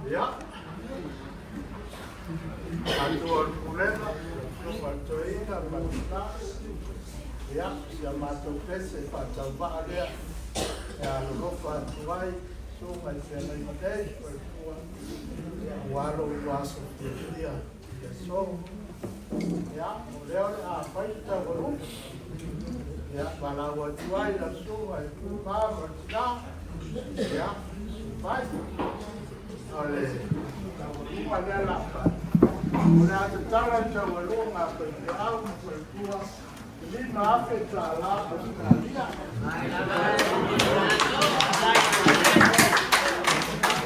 Ia, matou o le Pulega, lau Susuga i le Toeaina ma le Tina, ia, si a matou pese faatauvaa lea e alolofa atu ai i susuga i feagaiga nei, faletua, aua lou aso fiafia i le aso. Ia, Ia, valaau atu ai lau susuga i le ma le tina, ia, mai. O le taualuga lea la fai. O le a tatala le taualuga a faifeau ma faletua, $5,000 Ausetalia.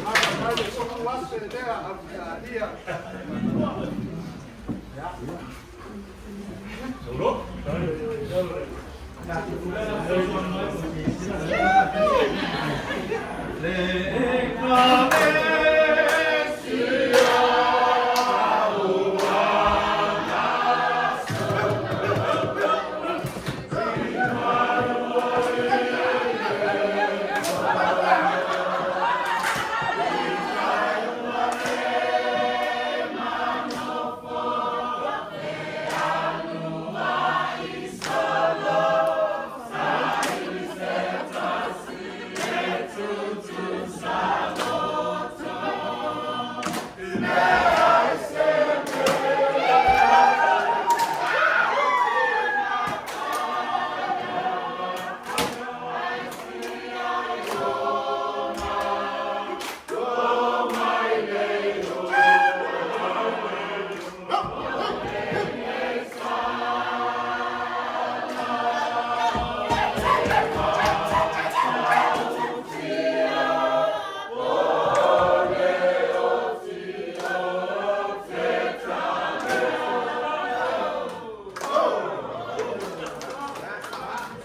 Lava mai le 3,000 lea Ausetalia. Ia. Le